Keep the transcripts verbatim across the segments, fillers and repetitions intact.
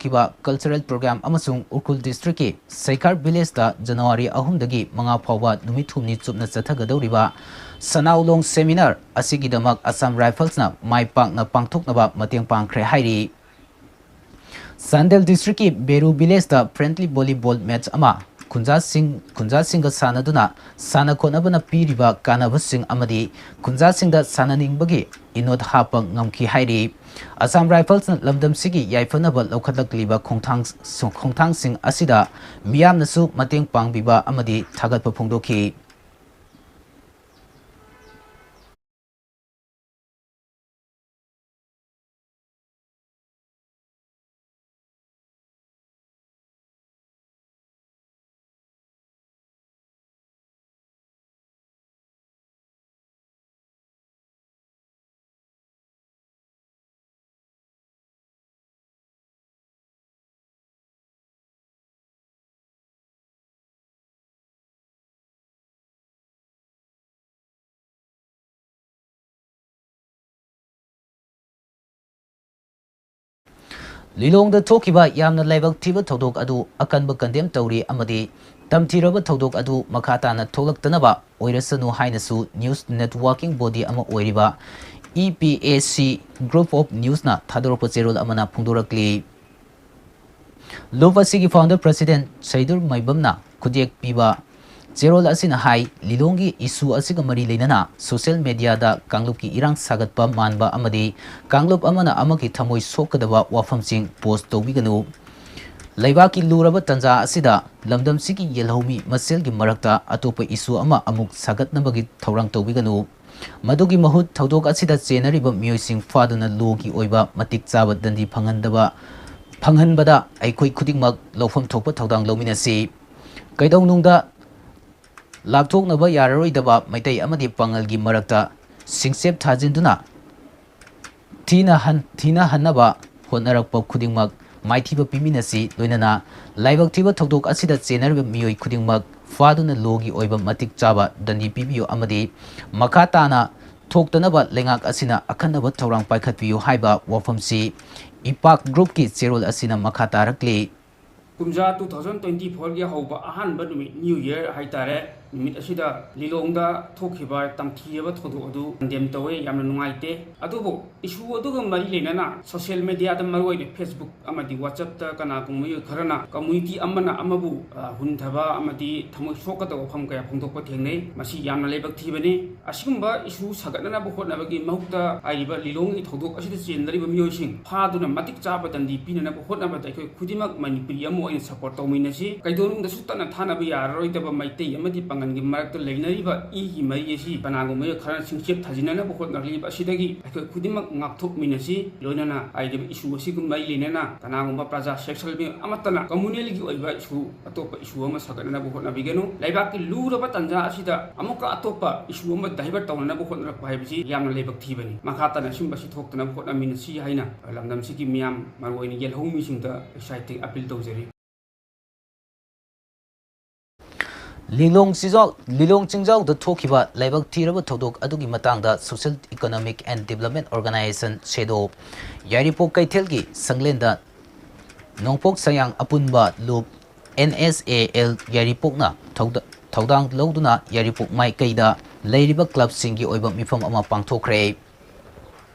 ꯄꯥꯡꯊꯣꯛꯈꯤꯕ cultural program ꯑꯃꯁꯨꯡ Ukhrul districtꯀꯤ ꯁꯩꯈꯥꯔ villageꯇ January ꯑꯍꯨꯝꯗꯒꯤ ꯃꯉꯥ ꯐꯥꯎꯕ ꯅꯨꯃꯤꯠ ꯍꯨꯝꯅꯤ ꯆꯨꯞꯅ ꯆꯠꯊꯒꯗꯧꯔꯤꯕ ꯁꯅꯥꯎꯂꯣꯡ seminar ꯑꯁꯤꯒꯤꯗꯃꯛ Assam Riflesꯅ ꯃꯥꯏ ꯄꯥꯛꯅ ꯄꯥꯡꯊꯣꯛꯅꯕ ꯃꯇꯦꯡ ꯄꯥꯡꯈ꯭ꯔꯦ ꯍꯥꯏꯔꯤ꯫ ꯆꯥꯟꯗꯦꯜ districtꯀꯤ ꯕꯦꯔꯨ villageꯇ friendly volleyball match ꯑꯃ ꯈꯨꯟꯖꯥꯁꯤꯡ, ꯈꯨꯟꯖꯥꯁꯤꯡꯒ ꯁꯥꯟꯅꯗꯨꯅ ꯁꯥꯟꯅ ꯈꯣꯠꯅꯕꯅ ꯄꯤꯔꯤꯕ ꯀꯥꯟꯅꯕꯁꯤꯡ ꯑꯃꯗꯤ ꯈꯨꯟꯖꯥꯁꯤꯡꯗ ꯁꯥꯟꯅꯅꯤꯡꯕꯒꯤ ꯏꯅꯣꯠ ꯍꯥꯞꯄ ꯉꯝꯈꯤ ꯍꯥꯏꯔꯤ꯫ Assam Riflesꯅ ꯂꯝꯗꯝꯁꯤꯒꯤ ꯌꯥꯏꯐꯅꯕ ꯂꯧꯈꯠꯂꯛꯂꯤꯕ ꯈꯣꯡꯊꯥꯡ, ꯈꯣꯡꯊꯥꯡꯁꯤꯡ ꯑꯁꯤꯗ ꯃꯤꯌꯥꯝꯅꯁꯨ ꯃꯇꯦꯡ ꯄꯥꯡꯕꯤꯕ ꯑꯃꯗꯤ ꯊꯥꯒꯠꯄ ꯐꯣꯡꯗꯣꯛꯈꯤ꯫ ꯂꯤꯂꯣꯡꯗ ꯊꯣꯛꯈꯤꯕ ꯌꯥꯝꯅ ꯂꯥꯏꯕꯛ ꯊꯤꯕ ꯊꯧꯗꯣꯛ ꯑꯗꯨ ꯑꯀꯟꯕ condemn ꯇꯧꯔꯤ ꯑꯃꯗꯤ ꯇꯝꯊꯤꯔꯕ ꯊꯧꯗꯣꯛ ꯑꯗꯨ ꯃꯈꯥ ꯇꯥꯅ ꯊꯣꯛꯂꯛꯇꯅꯕ ꯑꯣꯏꯔꯁꯅꯨ ꯍꯥꯏꯅꯁꯨ news networking body ꯑꯃ ꯑꯣꯏꯔꯤꯕ E P A C Group of Newsꯅ ꯊꯥꯗꯣꯔꯛꯄ ꯆꯦꯔꯣꯜ ꯑꯃꯅ ꯐꯣꯡꯗꯣꯔꯛꯂꯤ꯫ ꯂꯨꯞ ꯑꯁꯤꯒꯤ founder president ꯁꯩꯗꯨꯔ ꯃꯥꯏꯕꯝꯅ ꯈꯨꯗꯦꯛ ꯄꯤꯕ ꯆꯦꯔꯣꯜ ꯑꯁꯤꯅ ꯍꯥꯏ, ꯂꯤꯂꯣꯡꯒꯤ issue ꯑꯁꯤꯒ ꯃꯔꯤ ꯂꯩꯅꯅ social mediaꯗ ꯀꯥꯡꯂꯨꯞꯀꯤ ꯏꯔꯥꯡ ꯁꯥꯒꯠꯄ ꯃꯥꯟꯕ ꯑꯃꯗꯤ ꯀꯥꯡꯂꯨꯞ ꯑꯃꯅ ꯑꯃꯒꯤ ꯊꯃꯣꯏ ꯁꯣꯛꯀꯗꯕ ꯋꯥꯐꯝꯁꯤꯡ post ꯇꯧꯕꯤꯒꯅꯨ꯫ ꯂꯩꯕꯥꯛꯀꯤ ꯂꯨꯔꯕ ꯇꯥꯟꯖꯥ ꯑꯁꯤꯗ ꯂꯝꯗꯝꯁꯤꯒꯤ ꯌꯦꯜꯍꯧꯃꯤ ꯃꯁꯦꯜꯒꯤ ꯃꯔꯛꯇ ꯑꯇꯣꯞꯄ issue ꯑꯃ ꯑꯃꯨꯛ ꯁꯥꯒꯠꯅꯕꯒꯤ ꯊꯧꯔꯥꯡ ꯇꯧꯕꯤꯒꯅꯨ꯫ ꯃꯗꯨꯒꯤ ꯃꯍꯨꯠ ꯊꯧꯗꯣꯛ ꯑꯁꯤꯗ ꯆꯦꯟꯅꯔꯤꯕ ꯃꯤꯑꯣꯏꯁꯤꯡ ꯐꯥꯗꯨꯅ lawꯒꯤ ꯑꯣꯏꯕ ꯃꯇꯤꯛ ꯆꯥꯕ ꯗꯟꯗꯤ ꯐꯪꯍꯟꯗꯕ, ꯐꯪꯍꯟꯕꯗ ꯑꯩꯈꯣꯏ ꯈꯨꯗꯤꯡꯃꯛ ꯂꯧꯐꯝ ꯊꯣꯛꯄ ꯊꯧꯗꯥꯡ ꯂꯧꯃꯤꯟꯅꯁꯤ꯫ ꯀꯩꯗꯧꯅꯨꯡꯗ ꯂꯥꯞꯊꯣꯛꯅꯕ ꯌꯥꯔꯔꯣꯏꯗꯕ ꯃꯩꯇꯩ ꯑꯃꯗꯤ ꯄꯥꯉꯜꯒꯤ ꯃꯔꯛꯇ ꯁꯤꯡꯆꯦꯞ ꯊꯥꯖꯤꯟꯗꯨꯅ ꯊꯤꯅ ꯍꯟ-, ꯊꯤꯅꯍꯟꯅꯕ ꯍꯣꯠꯅꯔꯛꯄ ꯈꯨꯗꯤꯡꯃꯛ ꯃꯥꯏꯊꯤꯕ ꯄꯤꯃꯤꯟꯅꯁꯤ, ꯂꯣꯏꯅꯅ ꯂꯥꯏꯕꯛ ꯊꯤꯕ ꯊꯧꯗꯣꯛ ꯑꯁꯤꯗ ꯆꯦꯟꯅꯔꯤꯕ ꯃꯤꯑꯣꯏ ꯈꯨꯗꯤꯡꯃꯛ ꯐꯥꯗꯨꯅ lawꯒꯤ ꯑꯣꯏꯕ ꯃꯇꯤꯛ ꯆꯥꯕ ꯗꯟꯗꯤ ꯄꯤꯕꯤꯌꯨ ꯑꯃꯗꯤ ꯃꯈꯥ ꯇꯥꯅ ꯊꯣꯛꯇꯅꯕ ꯂꯩꯉꯥꯛ ꯑꯁꯤꯅ ꯑꯈꯟꯅꯕ ꯊꯧꯔꯥꯡ ꯄꯥꯏꯈꯠꯄꯤꯌꯨ ꯍꯥꯏꯕ ꯋꯥꯐꯝꯁꯤ ꯏꯄꯥꯛ ꯒ꯭ꯔꯨꯞꯀꯤ ꯆꯦꯔꯣꯜ ꯑꯁꯤꯅ ꯃꯈꯥ ꯇꯥꯔꯛꯂꯤ꯫ ꯀꯨꯝꯖꯥ ꯇꯨ ꯊꯥꯎꯖꯟ ꯇ꯭ꯋꯦꯟꯇꯤ ꯐꯣꯔꯒꯤ ꯍꯧꯕ ꯑꯍꯥꯟꯕ ꯅꯨꯃꯤꯠ, ꯅ꯭ꯌꯨ ꯌꯔ ꯍꯥꯏꯇꯥꯔꯦ, ꯅꯨꯃꯤꯠ ꯑꯁꯤꯗ ꯂꯤꯂꯣꯡꯗ ꯊꯣꯛꯈꯤꯕ ꯇꯝꯊꯤꯔꯕ ꯊꯧꯗꯣꯛ ꯑꯗꯨ ꯀꯟꯗꯦꯝ ꯇꯧꯋꯦ, ꯌꯥꯝꯅ ꯅꯨꯡꯉꯥꯏꯇꯦ꯫ ꯑꯗꯨꯕꯨ ꯏꯁꯨ ꯑꯗꯨꯒ ꯃꯔꯤ ꯂꯩꯅꯅ ꯁꯣꯁꯤꯌꯦꯜ ꯃꯦꯗꯤꯌꯥꯗ, ꯃꯔꯨꯑꯣꯏꯅ ꯐꯦꯁꯕꯨꯛ ꯑꯃꯗꯤ ꯋꯥꯆꯞꯇ ꯀꯅꯥꯒꯨꯝꯕ ꯃꯤꯑꯣꯏ ꯈꯔꯅ ꯀꯝꯃꯨꯅꯤꯇꯤ ꯑꯃꯅ ꯑꯃꯕꯨ, ꯑ, ꯍꯨꯟꯊꯕ ꯑꯃꯗꯤ ꯊꯃꯣꯏ ꯁꯣꯛꯀꯗꯕ ꯋꯥꯐꯝ ꯀꯌꯥ ꯐꯣꯡꯗꯣꯛꯄ ꯊꯦꯡꯅꯩ꯫ ꯃꯁꯤ ꯌꯥꯝꯅ ꯂꯥꯏꯕꯛ ꯊꯤꯕꯅꯤ꯫ ꯑꯁꯤꯒꯨꯝꯕ ꯏꯁꯨ ꯁꯥꯒꯠꯅꯅꯕ ꯍꯣꯠꯅꯕꯒꯤ ꯃꯍꯨꯠꯇ ꯍꯥꯏꯔꯤꯕ ꯂꯤꯂꯣꯡꯒꯤ ꯊꯧꯗꯣꯛ ꯑꯁꯤꯗ ꯆꯦꯟꯅꯔꯤꯕ ꯃꯤꯑꯣꯏꯁꯤꯡ ꯐꯥꯗꯨꯅ ꯃꯇꯤꯛ ꯆꯥꯕ ꯗꯟꯗꯤ ꯄꯤꯅꯅꯕ ꯍꯣꯠꯅꯕꯗ ꯑꯩꯈꯣꯏ ꯈꯨꯗꯤꯡꯃꯛ ꯃꯅꯤꯄꯨꯔꯤ ꯑꯃ ꯑꯣꯏꯅ ꯁꯄꯣꯔꯠ ꯇꯧꯃꯤꯟꯅꯁꯤ꯫ ꯀꯩꯗꯧꯅꯨꯡꯗꯁꯨ ꯇꯠꯅ ꯊꯥꯅꯕ ꯌꯥꯔꯔꯣꯏꯗꯕ ꯃꯩꯇꯩ ꯑꯃꯗꯤ ꯄꯥꯉꯜꯒꯤ ꯃꯔꯛꯇ ꯂꯩꯅꯔꯤꯕ ꯏꯒꯤ ꯃꯔꯤ ꯑꯁꯤ ꯀꯅꯥꯒꯨꯝꯕ ꯈꯔꯅ ꯁꯤꯡꯆꯦꯞ ꯊꯥꯖꯤꯟꯅꯅꯕ ꯍꯣꯠꯅꯔꯤꯕ ꯑꯁꯤꯗꯒꯤ ꯑꯩꯈꯣꯏ ꯈꯨꯗꯤꯡꯃꯛ ꯉꯥꯛꯊꯣꯛꯃꯤꯟꯅꯁꯤ꯫ ꯂꯣꯏꯅꯅ ꯍꯥꯏꯔꯤꯕ ꯏꯁꯨ ꯑꯁꯤꯒ ꯃꯔꯤ ꯂꯩꯅꯅ ꯀꯅꯥꯒꯨꯝꯕ ꯄ꯭ꯔꯖꯥ ꯁꯦꯛꯁꯟ ꯑꯃꯠꯇꯅ ꯀꯝꯃꯨꯅꯦꯜꯒꯤ ꯑꯣꯏꯕ ꯏꯁꯨ, ꯑꯇꯣꯞꯄ ꯏꯁꯨ ꯑꯃ ꯁꯥꯒꯠꯅꯅꯕ ꯍꯣꯠꯅꯕꯤꯒꯅꯨ꯫ ꯂꯩꯕꯥꯛꯀꯤ ꯂꯨꯔꯕ ꯇꯥꯟꯖꯥ ꯑꯁꯤꯗ ꯑꯃꯨꯛꯀ ꯑꯇꯣꯞꯄ ꯏꯁꯨ ꯑꯃ ꯗꯥꯏꯚꯔꯠ ꯇꯧꯅꯅꯕ ꯍꯣꯠꯅꯔꯛꯄ ꯍꯥꯏꯕꯁꯤ ꯌꯥꯝꯅ ꯂꯥꯏꯕꯛ ꯊꯤꯕꯅꯤ꯫ ꯃꯈꯥ ꯇꯥꯅ ꯑꯁꯤꯒꯨꯝꯕꯁꯤ ꯊꯣꯛꯇꯅꯕ ꯍꯣꯠꯅꯃꯤꯟꯅꯁꯤ ꯍꯥꯏꯅ ꯂꯝꯗꯝꯁꯤꯒꯤ ꯃꯤꯌꯥꯝ, ꯃꯔꯨꯑꯣꯏꯅ ꯌꯦꯜꯍꯧꯃꯤꯁꯤꯡꯗ ꯑꯦꯛꯁꯥꯏꯇꯤꯡ ꯑꯄꯤꯜ ꯇꯧꯖꯔꯤ꯫ ꯂꯤꯂꯣꯡ ꯆꯤꯡꯖꯥꯎ, ꯂꯤꯂꯣꯡ ꯆꯤꯡꯖꯥꯎꯗ ꯊꯣꯛꯈꯤꯕ ꯂꯥꯏꯕꯛ ꯊꯤꯔꯕ ꯊꯧꯗꯣꯛ ꯑꯗꯨꯒꯤ ꯃꯇꯥꯡꯗ Social Economic and Development Organization, ꯁꯦꯗꯣ, ꯌꯥꯏꯔꯤꯄꯣꯛ ꯀꯩꯊꯦꯜꯒꯤ ꯁꯪꯂꯦꯟꯗ ꯅꯣꯡꯄꯣꯛ ꯁꯌꯥꯡ ꯑꯄꯨꯟꯕ ꯂꯨꯞ, NSAL, ꯌꯥꯏꯔꯤꯄꯣꯛꯅ ꯊꯧꯗ-, ꯊꯧꯗꯥꯡ ꯂꯧꯗꯨꯅ ꯌꯥꯏꯔꯤꯄꯣꯛ ꯃꯥꯏꯀꯩꯗ ꯂꯩꯔꯤꯕ ꯀ꯭ꯂꯕꯁꯤꯡꯒꯤ ꯑꯣꯏꯕ ꯃꯤꯐꯝ ꯑꯃ ꯄꯥꯡꯊꯣꯛꯈ꯭ꯔꯦ꯫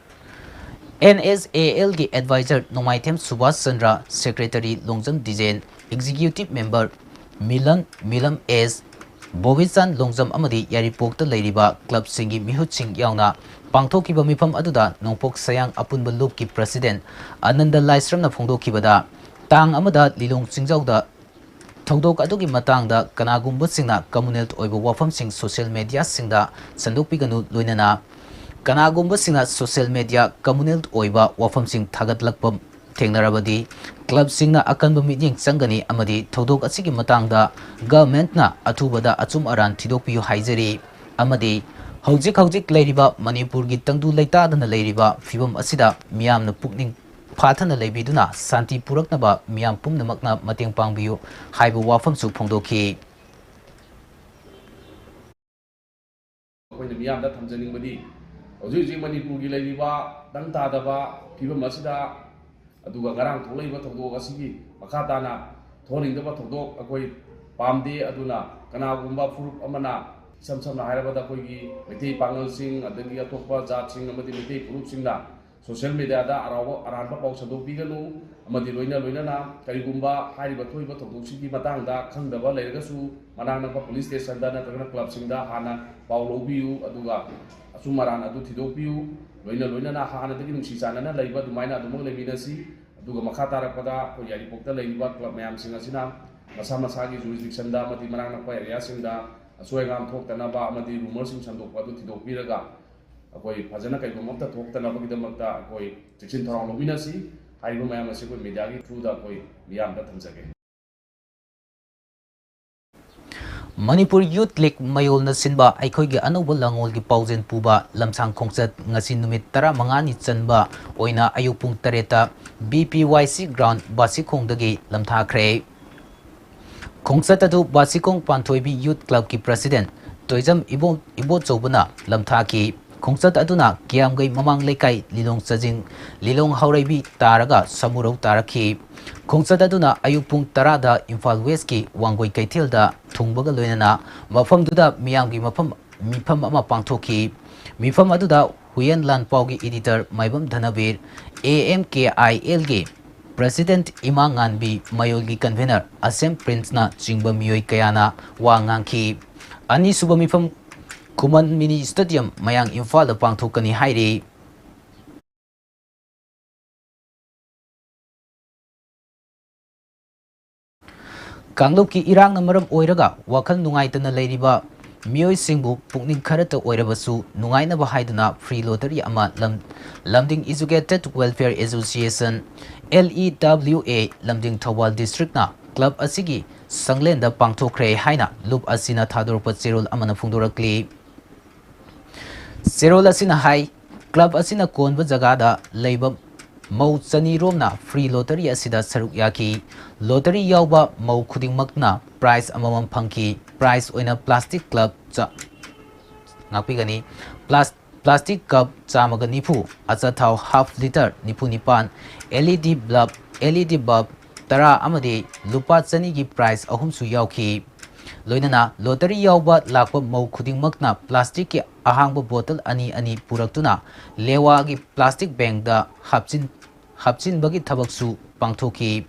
NSALꯒꯤ ꯑꯦꯗꯚꯥꯏꯖꯔ ꯅꯣꯡꯃꯥꯏꯊꯦꯝ ꯁꯨꯕꯥꯁ Chandra, secretary Longjam Dijen, executive member Milan, Milam S, Bobichan Longjam ꯑꯃꯗꯤ ꯌꯥꯏꯔꯤꯄꯣꯛꯇ ꯂꯩꯔꯤꯕ ꯀ꯭ꯂꯕꯁꯤꯡꯒꯤ ꯃꯤꯍꯨꯠꯁꯤꯡ ꯌꯥꯎꯅ ꯄꯥꯡꯊꯣꯛꯈꯤꯕ ꯃꯤꯐꯝ ꯑꯗꯨꯗ ꯅꯣꯡꯄꯣꯛ ꯁꯌꯥꯡ ꯑꯄꯨꯟꯕ ꯂꯨꯞꯀꯤ ꯄ꯭ꯔꯁꯤꯗꯦꯟꯠ ꯑꯅꯟꯗ ꯂꯥꯏꯁ꯭ꯔꯝꯅ ꯐꯣꯡꯗꯣꯛꯈꯤꯕꯗ, ꯇꯥꯡ ꯑꯃꯗ ꯂꯤꯂꯣꯡ ꯆꯤꯡꯖꯥꯎꯗ ꯊꯧꯗꯣꯛ ꯑꯗꯨꯒꯤ ꯃꯇꯥꯡꯗ ꯀꯅꯥꯒꯨꯝꯕꯁꯤꯡꯅ ꯀꯝꯃꯨꯅꯦꯜ ꯑꯣꯏꯕ ꯋꯥꯐꯝꯁꯤꯡ ꯁꯣꯁꯤꯌꯦꯜ ꯃꯦꯗꯤꯌꯥꯁꯤꯡꯗ ꯁꯟꯗꯣꯛꯄꯤꯒꯅꯨ, ꯂꯣꯏꯅꯅ ꯀꯅꯥꯒꯨꯝꯕꯁꯤꯡꯅ ꯁꯣꯁꯤꯌꯦꯜ ꯃꯦꯗꯤꯌꯥ ꯀꯝꯃꯨꯅꯦꯜ ꯑꯣꯏꯕ ꯋꯥꯐꯝꯁꯤꯡ ꯊꯥꯒꯠꯂꯛꯄ ꯊꯦꯡꯅꯔꯕꯗꯤ ꯀ꯭ꯂꯕꯁꯤꯡꯅ ꯑꯀꯟꯕ ꯃꯤꯠꯌꯦꯡ ꯆꯪꯒꯅꯤ ꯑꯃꯗꯤ ꯊꯧꯗꯣꯛ ꯑꯁꯤꯒꯤ ꯃꯇꯥꯡꯗ ꯒꯚꯔꯟꯃꯦꯟꯠꯅ ꯑꯊꯨꯕꯗ ꯑꯆꯨꯝ ꯑꯔꯥꯟ ꯊꯤꯗꯣꯛꯄꯤꯌꯨ ꯍꯥꯏꯖꯔꯤ꯫ ꯑꯃꯗꯤ ꯍꯧꯖꯤꯛ ꯍꯧꯖꯤꯛ ꯂꯩꯔꯤꯕ ꯃꯅꯤꯄꯨꯔꯒꯤ ꯇꯪꯗꯨ ꯂꯩꯇꯥꯗꯅ ꯂꯩꯔꯤꯕ ꯐꯤꯕꯝ ꯑꯁꯤꯗ ꯃꯤꯌꯥꯝꯅ ꯄꯨꯛꯅꯤꯡ ꯐꯥꯊꯅ ꯂꯩꯕꯤꯗꯨꯅ ꯁꯥꯟꯇꯤ ꯄꯨꯔꯛꯅꯕ ꯃꯤꯌꯥꯝ ꯄꯨꯝꯅꯃꯛꯅ ꯃꯇꯦꯡ ꯄꯥꯡꯕꯤꯌꯨ ꯍꯥꯏꯕ ꯋꯥꯐꯝꯁꯨ ꯐꯣꯡꯗꯣꯛꯈꯤ꯫ ꯑꯩꯈꯣꯏꯅ ꯃꯤꯌꯥꯝꯗ ꯊꯝꯖꯅꯤꯡꯕꯗꯤ, ꯍꯧꯖꯤꯛ ꯍꯧꯖꯤꯛ ꯃꯅꯤꯄꯨꯔꯒꯤ ꯂꯩꯔꯤꯕ ꯇꯪ ꯇꯥꯗꯕ ꯐꯤꯕꯝ ꯑꯁꯤꯗ ꯑꯗꯨꯒ ꯉꯔꯥꯡ ꯊꯣꯛꯂꯛꯏꯕ ꯊꯧꯗꯣꯛ ꯑꯁꯤꯒꯤ ꯃꯈꯥ ꯇꯥꯅ ꯊꯣꯛꯍꯟꯅꯤꯡꯗꯕ ꯊꯧꯗꯣꯛ ꯑꯩꯈꯣꯏ ꯄꯥꯝꯗꯦ꯫ ꯑꯗꯨꯅ ꯀꯅꯥꯒꯨꯝꯕ ꯐꯨꯔꯨꯞ ꯑꯃꯅ, ꯏꯁꯝ ꯁꯝꯅ ꯍꯥꯏꯔꯕꯗ ꯑꯩꯈꯣꯏꯒꯤ ꯃꯩꯇꯩ ꯄꯥꯉꯜꯁꯤꯡ, ꯑꯗꯒꯤ ꯑꯇꯣꯞꯄ ꯖꯥꯠꯁꯤꯡ ꯑꯃꯗꯤ ꯃꯩꯇꯩ ꯐꯨꯔꯨꯞꯁꯤꯡꯅ social media ꯗ ꯑꯔꯥꯎꯕ, ꯑꯔꯥꯟꯕ ꯄꯥꯎ ꯁꯟꯗꯣꯛꯄꯤꯒꯅꯨ꯫ ꯑꯃꯗꯤ ꯂꯣꯏꯅ ꯂꯣꯏꯅꯅ ꯀꯔꯤꯒꯨꯝꯕ ꯍꯥꯏꯔꯤꯕ ꯊꯣꯛꯏꯕ ꯊꯧꯗꯣꯛꯁꯤꯒꯤ ꯃꯇꯥꯡꯗ ꯈꯪꯗꯕ ꯂꯩꯔꯒꯁꯨ ꯃꯅꯥꯛ ꯅꯛꯄ police station ꯗ ꯅꯠꯇ꯭ꯔꯒꯅ club ꯁꯤꯡꯗ ꯍꯥꯟꯅ ꯄꯥꯎ ꯂꯧꯕꯤꯌꯨ, ꯑꯗꯨꯒ ꯑꯆꯨꯝ ꯑꯔꯥꯟ ꯑꯗꯨ ꯊꯤꯗꯣꯛꯄꯤꯌꯨ꯫ ꯂꯣꯏꯅ ꯂꯣꯏꯅꯅ ꯍꯥꯟꯅꯗꯒꯤ ꯅꯨꯡꯁꯤ ꯆꯥꯟꯅꯅ ꯂꯩꯕ ꯑꯗꯨꯃꯥꯏꯅ ꯑꯗꯨꯃꯛ ꯂꯩꯃꯤꯟꯅꯁꯤ꯫ ꯑꯗꯨꯒ ꯃꯈꯥ ꯇꯥꯔꯛꯄꯗ ꯑꯩꯈꯣꯏ ꯌꯥꯏꯔꯤꯄꯣꯛꯇ ꯂꯩꯔꯤꯕ club ꯃꯌꯥꯝꯁꯤꯡ ꯑꯁꯤꯅ ꯃꯁꯥ ꯃꯁꯥꯒꯤ jurisdiction ꯗ ꯑꯃꯗꯤ ꯃꯅꯥꯛ ꯅꯛꯄ area ꯁꯤꯡꯗ ꯑꯁꯣꯏ ꯑꯉꯥꯝ ꯊꯣꯛꯇꯅꯕ ꯑꯃꯗꯤ rumor ꯁꯤꯡ ꯁꯟꯗꯣꯛꯄ ꯑꯗꯨ ꯊꯤꯗꯣꯛꯄꯤꯔꯒ ꯑꯩꯈꯣꯏ ꯐꯖꯅ ꯀꯩꯒꯨꯝꯕ ꯑꯃꯠꯇ ꯊꯣꯛꯇꯅꯕꯒꯤꯗꯃꯛꯇ ꯑꯩꯈꯣꯏ ꯆꯦꯛꯁꯤꯟ ꯊꯧꯔꯥꯡ ꯂꯧꯃꯤꯟꯅꯁꯤ꯫ ꯍꯥꯏꯔꯤꯕ ꯃꯌꯥꯝ ꯑꯁꯤ ꯑꯩꯈꯣꯏ media ꯒꯤ through ꯗ ꯑꯩꯈꯣꯏ ꯃꯤꯌꯥꯝꯗ ꯊꯝꯖꯒꯦ꯫ ꯃꯅꯤꯄꯨꯔ ꯌꯨꯊ ꯂꯤꯒ ꯃꯌꯣꯜꯅ ꯁꯤꯟꯕ ꯑꯩꯈꯣꯏꯒꯤ ꯑꯅꯧꯕ ꯂꯥꯡꯑꯣꯜꯒꯤ ꯄꯥꯎꯖꯦꯜ ꯄꯨꯕ ꯂꯝꯁꯥꯡ ꯈꯣꯡꯆꯠ ꯉꯁꯤ ꯅꯨꯃꯤꯠ ꯇꯔꯥꯃꯉꯥꯅꯤ ꯆꯟꯕ ꯑꯣꯏꯅ ꯑꯌꯨꯛ ꯄꯨꯡ ꯇꯔꯦꯠꯇ B P Y C ground ꯕꯥꯁꯤꯈꯣꯡꯗꯒꯤ ꯂꯝꯊꯥꯈ꯭ꯔꯦ꯫ ꯈꯣꯡꯆꯠ ꯑꯗꯨ ꯕꯥꯁꯤꯈꯣꯡ ꯄꯥꯟꯊꯣꯏꯕꯤ ꯌꯨꯊ ꯀ꯭ꯂꯕꯀꯤ president ꯇꯣꯏꯖꯝ ꯏꯕꯣ-, ꯏꯕꯣꯆꯧꯕꯅ ꯂꯝꯊꯥꯈꯤ꯫ ꯈꯣꯡꯆꯠ ꯑꯗꯨꯅ ꯀꯤꯌꯥꯝꯒꯩ ꯃꯃꯥꯡ ꯂꯩꯀꯥꯏ ꯂꯤꯂꯣꯡ ꯆꯥꯖꯤꯡ, ꯂꯤꯂꯣꯡ ꯍꯥꯎꯔꯩꯕꯤ ꯇꯥꯔꯒ ꯁꯃꯨꯔꯧ ꯇꯥꯔꯛꯈꯤ꯫ ꯈꯣꯡꯆꯠ ꯑꯗꯨꯅ ꯑꯌꯨꯛ ꯄꯨꯡ ꯇꯔꯥꯗ ꯏꯝꯐꯥꯜ ꯋꯦꯁꯀꯤ ꯋꯥꯡꯒꯣꯏ ꯀꯩꯊꯦꯜꯗ ꯊꯨꯡꯕꯒ ꯂꯣꯏꯅꯅ ꯃꯐꯝꯗꯨꯗ ꯃꯤꯌꯥꯝꯒꯤ ꯃꯐꯝ, ꯃꯤꯐꯝ ꯑꯃ ꯄꯥꯡꯊꯣꯛꯈꯤ꯫ ꯃꯤꯐꯝ ꯑꯗꯨꯗ Huiyen ꯂꯥꯟꯄꯥꯎꯒꯤ editor Maibam ꯙꯅꯕꯤꯔ, A M K I L ꯒꯤ president ꯏꯃꯥ ꯉꯥꯟꯕꯤ, ꯃꯌꯣꯜꯒꯤ convener ꯑꯁꯦꯝ ꯄ꯭ꯔꯤꯟꯁꯅ ꯆꯤꯡꯕ ꯃꯤꯑꯣꯏ ꯀꯌꯥꯅ ꯋꯥ ꯉꯥꯡꯈꯤ꯫ ꯑꯅꯤꯁꯨꯕ ꯃꯤꯐꯝ ꯈꯨꯃꯟ mini stadium ꯃꯌꯥꯡ ꯏꯝꯐꯥꯜꯗ ꯄꯥꯡꯊꯣꯛꯀꯅꯤ ꯍꯥꯏꯔꯤ꯫ ꯀꯥꯡꯂꯨꯞꯀꯤ ꯏꯔꯥꯡꯅ ꯃꯔꯝ ꯑꯣꯏꯔꯒ ꯋꯥꯈꯜ ꯅꯨꯡꯉꯥꯏꯇꯅ ꯂꯩꯔꯤꯕ ꯃꯤꯑꯣꯏꯁꯤꯡꯕꯨ ꯄꯨꯛꯅꯤꯡ ꯈꯔꯇ ꯑꯣꯏꯔꯕꯁꯨ ꯅꯨꯡꯉꯥꯏꯅꯕ ꯍꯥꯏꯗꯨꯅ free lottery ꯑꯃ ꯂꯝ-, ꯂꯝꯗꯤꯡ Educated Welfare Association, L E W A, Lamding Thoubal district ꯅ club ꯑꯁꯤꯒꯤ ꯁꯪꯂꯦꯟꯗ ꯄꯥꯡꯊꯣꯛꯈ꯭ꯔꯦ ꯍꯥꯏꯅ ꯂꯨꯞ ꯑꯁꯤꯅ ꯊꯥꯗꯣꯔꯛꯄ ꯆꯦꯔꯣꯜ ꯑꯃꯅ ꯐꯣꯡꯗꯣꯔꯛꯂꯤ꯫ ꯆꯦꯔꯣꯜ ꯑꯁꯤꯅ ꯍꯥꯏ, club ꯑꯁꯤꯅ ꯀꯣꯟꯕ ꯖꯒꯥꯗ ꯂꯩꯕ ꯃꯧ ꯆꯅꯤ ꯔꯣꯝꯅ free lottery ꯑꯁꯤꯗ ꯁꯔꯨꯛ ꯌꯥꯈꯤ꯫ Lottery ꯌꯥꯎꯕ ꯃꯧ ꯈꯨꯗꯤꯡꯃꯛꯅ prize ꯑꯃꯃꯝ ꯐꯪꯈꯤ꯫ Prize ꯑꯣꯏꯅ plastic club ꯆ-, ꯉꯥꯛꯄꯤꯒꯅꯤ꯫ Plas-, plastic cup ꯆꯥꯝꯃꯒ ꯅꯤꯐꯨ, ꯑꯆꯥꯊꯥꯎ half litre ꯅꯤꯐꯨ ꯅꯤꯄꯥꯟ, L E D bulb, L E D bulb ꯇꯔꯥ ꯑꯃꯗꯤ ꯂꯨꯄꯥ ꯆꯅꯤꯒꯤ prize ꯑꯍꯨꯝꯁꯨ ꯌꯥꯎꯈꯤ꯫ ꯂꯣꯏꯅꯅ lottery ꯌꯥꯎꯕ ꯂꯥꯛꯄ ꯃꯧ ꯈꯨꯗꯤꯡꯃꯛꯅ plasticꯀꯤ ꯑꯍꯥꯡꯕ bottle ꯑꯅꯤ ꯑꯅꯤ ꯄꯨꯔꯛꯇꯨꯅ ꯂꯦꯋꯥꯒꯤ plastic bankꯇ ꯍꯥꯞꯆꯤꯟ-, ꯍꯥꯞꯆꯤꯟꯕꯒꯤ ꯊꯕꯛꯁꯨ ꯄꯥꯡꯊꯣꯛꯈꯤ꯫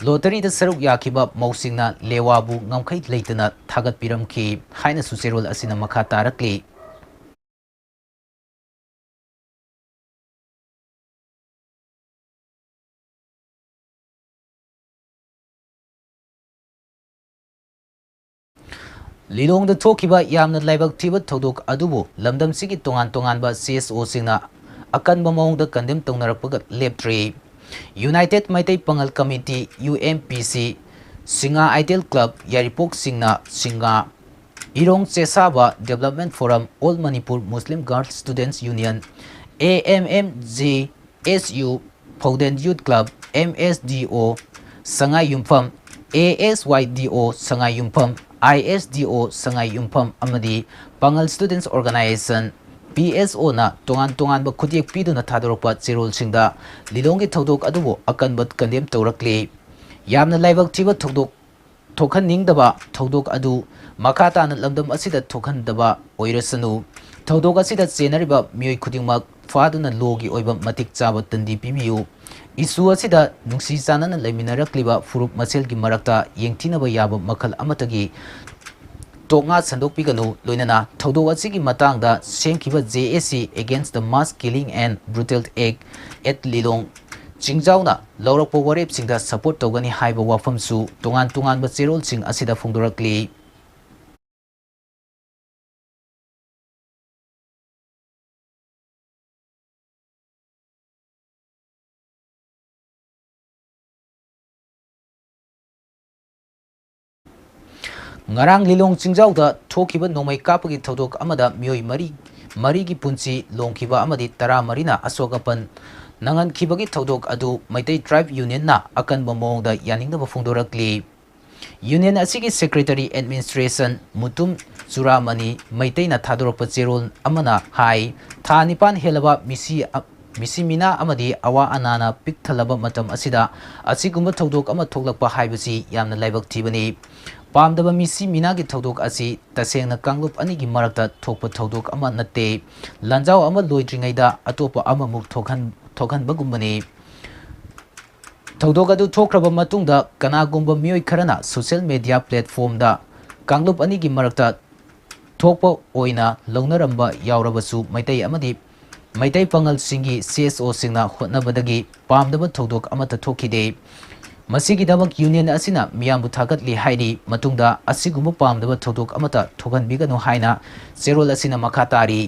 Lotteryꯗ ꯁꯔꯨꯛ ꯌꯥꯈꯤꯕ ꯃꯧꯁꯤꯡꯅ ꯂꯦꯋꯥꯕꯨ ꯉꯝꯈꯩ ꯂꯩꯇꯅ ꯊꯥꯒꯠꯄꯤꯔꯝꯈꯤ ꯍꯥꯏꯅꯁꯨ ꯆꯦꯔꯣꯜ ꯑꯁꯤꯅ ꯃꯈꯥ ꯇꯥꯔꯛꯂꯤ꯫ ꯂꯤꯂꯣꯡꯗ ꯊꯣꯛꯈꯤꯕ ꯌꯥꯝꯅ ꯂꯥꯏꯕꯛ ꯊꯤꯕ ꯊꯧꯗꯣꯛ ꯑꯗꯨꯕꯨ ꯂꯝꯗꯝꯁꯤꯒꯤ ꯇꯣꯉꯥꯟ ꯇꯣꯉꯥꯟꯕ C S Oꯁꯤꯡꯅ ꯑꯀꯟꯕ ꯃꯑꯣꯡꯗ condemn ꯇꯧꯅꯔꯛꯄꯒ ꯂꯦꯞꯇ꯭ꯔꯤ꯫ United Meitei Pangal committee, U M P C, ꯁꯤꯡꯉꯥ Ideal Club, ꯌꯥꯏꯔꯤꯄꯣꯛ ꯁꯤꯡꯅ ꯁꯤꯡꯉꯥ, ꯏꯔꯣꯡ ꯆꯦꯁꯥꯕ Development Forum, All Manipur Muslim Girls Students Union, A M M G, S U, Phogden Youth Club, M S D O, ꯁꯉꯥꯏ ꯌꯨꯝꯐꯝ, A S Y D O, ꯁꯉꯥꯏ ꯌꯨꯝꯐꯝ, I S D O, ꯁꯉꯥꯏ ꯌꯨꯝꯐꯝ ꯑꯃꯗꯤ ꯄꯥꯉꯜ Students Organization, P S Oꯅ ꯇꯣꯉꯥꯟ ꯇꯣꯉꯥꯟꯕ ꯈꯨꯠꯌꯦꯛ ꯄꯤꯗꯨꯅ ꯊꯥꯗꯣꯔꯛꯄ ꯆꯦꯔꯣꯜꯁꯤꯡꯗ ꯂꯤꯂꯣꯡꯒꯤ ꯊꯧꯗꯣꯛ ꯑꯗꯨꯕꯨ ꯑꯀꯟꯕ condemn ꯇꯧꯔꯛꯂꯤ꯫ ꯌꯥꯝꯅ ꯂꯥꯏꯕꯛ ꯊꯤꯕ ꯊꯧꯗꯣꯛ ꯊꯣꯛꯍꯟꯅꯤꯡꯗꯕ ꯊꯧꯗꯣꯛ ꯑꯗꯨ ꯃꯈꯥ ꯇꯥꯅ ꯂꯝꯗꯝ ꯑꯁꯤꯗ ꯊꯣꯛꯍꯟꯗꯕ ꯑꯣꯏꯔꯁꯅꯨ꯫ ꯊꯧꯗꯣꯛ ꯑꯁꯤꯗ ꯆꯦꯟꯅꯔꯤꯕ ꯃꯤꯑꯣꯏ ꯈꯨꯗꯤꯡꯃꯛ ꯐꯥꯗꯨꯅ lawꯒꯤ ꯑꯣꯏꯕ ꯃꯇꯤꯛ ꯆꯥꯕ ꯇꯟꯗꯤ ꯄꯤꯕꯤꯌꯨ꯫ Issue ꯑꯁꯤꯗ ꯅꯨꯡꯁꯤ ꯆꯥꯟꯅꯅ ꯂꯩꯃꯤꯟꯅꯔꯛꯂꯤꯕ ꯐꯨꯔꯨꯞ ꯃꯁꯦꯜꯒꯤ ꯃꯔꯛꯇ ꯌꯦꯡꯊꯤꯅꯕ ꯌꯥꯕ ꯃꯈꯜ ꯑꯃꯠꯇꯒꯤ ꯇꯣꯛꯉꯥ ꯁꯟꯗꯣꯛꯄꯤꯒꯅꯨ, ꯂꯣꯏꯅꯅ ꯊꯧꯗꯣꯛ ꯑꯁꯤꯒꯤ ꯃꯇꯥꯡꯗ ꯁꯦꯝꯈꯤꯕ J A C Against the Mass Killing and Brutal Act at Lilong ꯆꯤꯡꯖꯥꯎꯅ ꯂꯧꯔꯛꯄ ꯋꯥꯔꯦꯞꯁꯤꯡꯗ support ꯇꯧꯒꯅꯤ ꯍꯥꯏꯕ ꯋꯥꯐꯝꯁꯨ ꯇꯣꯉꯥꯟ ꯇꯣꯉꯥꯟꯕ ꯆꯦꯔꯣꯜꯁꯤꯡ ꯑꯁꯤꯗ ꯐꯣꯡꯗꯣꯔꯛꯂꯤ꯫ ꯉꯔꯥꯡ ꯂꯤꯂꯣꯡ ꯆꯤꯡꯖꯥꯎꯗ ꯊꯣꯛꯈꯤꯕ ꯅꯣꯡꯃꯩ ꯀꯥꯞꯄꯒꯤ ꯊꯧꯗꯣꯛ ꯑꯃꯗ ꯃꯤꯑꯣꯏ ꯃꯔꯤ, ꯃꯔꯤꯒꯤ ꯄꯨꯟꯁꯤ ꯂꯣꯡꯈꯤꯕ ꯑꯃꯗꯤ ꯇꯔꯥꯃꯔꯤꯅ ꯑꯁꯣꯛ ꯑꯄꯟ ꯅꯪꯍꯟꯈꯤꯕꯒꯤ ꯊꯧꯗꯣꯛ ꯑꯗꯨ ꯃꯩꯇꯩ Tribe Unionꯅ ꯑꯀꯟꯕ ꯃꯑꯣꯡꯗ ꯌꯥꯅꯤꯡꯗꯕ ꯐꯣꯡꯗꯣꯔꯛꯂꯤ꯫ Union ꯑꯁꯤꯒꯤ Secretary Administration ꯃꯨꯇꯨꯝ ꯆꯨꯔꯥꯃꯅꯤ ꯃꯩꯇꯩꯅ ꯊꯥꯗꯣꯔꯛꯄ ꯆꯦꯔꯣꯜ ꯑꯃꯅ ꯍꯥꯏ, ꯊꯥ ꯅꯤꯄꯥꯟ ꯍꯦꯜꯂꯕ ꯃꯤꯁꯤ, ꯃꯤꯁꯤ ꯃꯤꯅꯥ ꯑꯃꯗꯤ ꯑꯋꯥ ꯑꯅꯥꯅ ꯄꯤꯛ ꯊꯜꯂꯕ ꯃꯇꯝ ꯑꯁꯤꯗ ꯑꯁꯤꯒꯨꯝꯕ ꯊꯧꯗꯣꯛ ꯑꯃ ꯊꯣꯛꯂꯛꯄ ꯍꯥꯏꯕꯁꯤ ꯌꯥꯝꯅ ꯂꯥꯏꯕꯛ ꯊꯤꯕꯅꯤ꯫ ꯄꯥꯝꯗꯕ ꯃꯤꯁꯤ ꯃꯤꯅꯥꯒꯤ ꯊꯧꯗꯣꯛ ꯑꯁꯤ ꯇꯁꯦꯡꯅ ꯀꯥꯡꯂꯨꯞ ꯑꯅꯤꯒꯤ ꯃꯔꯛꯇ ꯊꯣꯛꯄ ꯊꯧꯗꯣꯛ ꯑꯃ ꯅꯠꯇꯦ꯫ ꯂꯥꯟꯖꯥꯎ ꯑꯃ ꯂꯣꯏꯗ꯭ꯔꯤꯉꯩꯗ ꯑꯇꯣꯞꯄ ꯑꯃꯃꯨꯛ ꯊꯣꯛꯍꯟ-, ꯊꯣꯛꯍꯟꯕꯒꯨꯝꯕꯅꯤ꯫ ꯊꯧꯗꯣꯛ ꯑꯗꯨ ꯊꯣꯛꯈ꯭ꯔꯕ ꯃꯇꯨꯡꯗ ꯀꯅꯥꯒꯨꯝꯕ ꯃꯤꯑꯣꯏ ꯈꯔꯅ social media platformꯗ ꯀꯥꯡꯂꯨꯞ ꯑꯅꯤꯒꯤ ꯃꯔꯛꯇ ꯊꯣꯛꯄ ꯑꯣꯏꯅ ꯂꯧꯅꯔꯝꯕ ꯌꯥꯎꯔꯕꯁꯨ, ꯃꯩꯇꯩ ꯑꯃꯗꯤ ꯃꯩꯇꯩ ꯄꯥꯉꯜꯁꯤꯡꯒꯤ C S Oꯁꯤꯡꯅ ꯍꯣꯠꯅꯕꯗꯒꯤ ꯄꯥꯝꯗꯕ ꯊꯧꯗꯣꯛ ꯑꯃꯠꯇ ꯊꯣꯛꯈꯤꯗꯦ꯫ ꯃꯁꯤꯒꯤꯗꯃꯛ Union ꯑꯁꯤꯅ ꯃꯤꯌꯥꯝꯕꯨ ꯊꯥꯒꯠꯂꯤ ꯍꯥꯏꯔꯤ꯫ ꯃꯇꯨꯡꯗ ꯑꯁꯤꯒꯨꯝꯕ ꯄꯥꯝꯗꯕ ꯊꯧꯗꯣꯛ ꯑꯃꯠꯇ ꯊꯣꯛꯍꯟꯕꯤꯒꯅꯨ ꯍꯥꯏꯅ ꯆꯦꯔꯣꯜ ꯑꯁꯤꯅ ꯃꯈꯥ ꯇꯥꯔꯤ꯫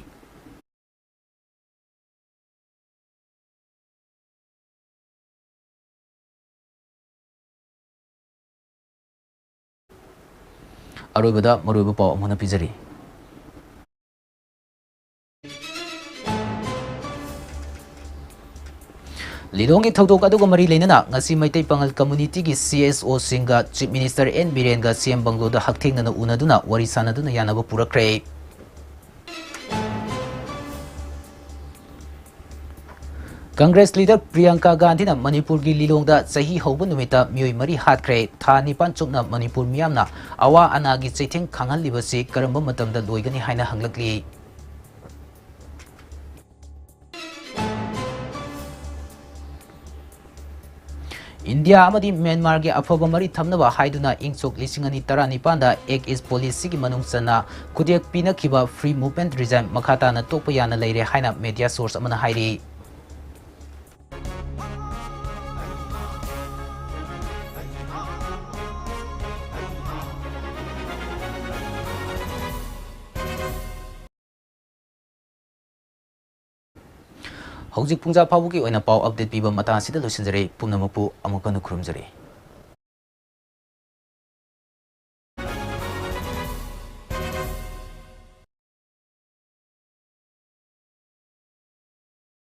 ꯑꯔꯣꯏꯕꯗ ꯃꯔꯨꯑꯣꯏꯕ ꯄꯥꯎ ꯑꯃꯨꯛ ꯍꯟꯅ ꯄꯤꯖꯔꯤ꯫ ꯂꯤꯂꯣꯡꯒꯤ ꯊꯧꯗꯣꯛ ꯑꯗꯨꯒ ꯃꯔꯤ ꯂꯩꯅꯅ ꯉꯁꯤ ꯃꯩꯇꯩ ꯄꯥꯉꯜ communityꯒꯤ C S Oꯁꯤꯡꯒ Chief Minister N ꯕꯤꯔꯦꯟꯒ C M ꯕꯪꯒ꯭ꯂꯣꯗ ꯍꯛꯊꯦꯡꯅꯅ ꯎꯅꯗꯨꯅ ꯋꯥꯔꯤ ꯁꯥꯟꯅꯗꯨꯅ ꯌꯥꯅꯕ ꯄꯨꯔꯛꯈ꯭ꯔꯦ꯫ Congress leader ꯄ꯭ꯔꯤꯌꯥꯡꯀꯥ ꯒꯥꯟꯙꯤꯅ ꯃꯅꯤꯄꯨꯔꯒꯤ ꯂꯤꯂꯣꯡꯗ ꯆꯍꯤ ꯍꯧꯕ ꯅꯨꯃꯤꯠꯇ ꯃꯤꯑꯣꯏ ꯃꯔꯤ ꯍꯥꯠꯈ꯭ꯔꯦ꯫ ꯊꯥ ꯅꯤꯄꯥꯟ ꯆꯨꯞꯅ ꯃꯅꯤꯄꯨꯔ ꯃꯤꯌꯥꯝꯅ ꯑꯋꯥ ꯑꯅꯥꯒꯤ ꯆꯩꯊꯦꯡ ꯈꯥꯡꯍꯜꯂꯤꯕꯁꯤ ꯀꯔꯝꯕ ꯃꯇꯝꯗ ꯂꯣꯏꯒꯅꯤ ꯍꯥꯏꯅ ꯍꯪꯂꯛꯂꯤ꯫ ꯏꯟꯗꯤꯌꯥ ꯑꯃꯗꯤ ꯃ꯭ꯌꯥꯟꯃꯥꯔꯒꯤ ꯑꯐꯕ ꯃꯔꯤ ꯊꯝꯅꯕ ꯍꯥꯏꯗꯨꯅ ꯏꯪ ꯁꯣꯛ ꯂꯤꯁꯤꯡ ꯑꯅꯤ ꯇꯔꯥꯅꯤꯄꯥꯟꯗ Act East Policyꯒꯤ ꯃꯅꯨꯡ ꯆꯟꯅ ꯈꯨꯠꯌꯦꯛ ꯄꯤꯅꯈꯤꯕ Free Movement Regime ꯃꯈꯥ ꯇꯥꯅ ꯇꯣꯛꯄ ꯌꯥꯅ ꯂꯩꯔꯦ ꯍꯥꯏꯅ media source ꯑꯃꯅ ꯍꯥꯏꯔꯤ꯫ ꯍꯧꯖꯤꯛ ꯄꯨꯡꯖꯥ ꯐꯥꯎꯕꯒꯤ ꯑꯣꯏꯅ ꯄꯥꯎ update ꯄꯤꯕ ꯃꯇꯥꯡ ꯑꯁꯤꯗ ꯂꯣꯏꯁꯤꯟꯖꯔꯦ꯫ ꯄꯨꯝꯅꯃꯛꯄꯨ ꯑꯃꯨꯛ ꯍꯟꯅ ꯈꯨꯔꯨꯝꯖꯔꯤ꯫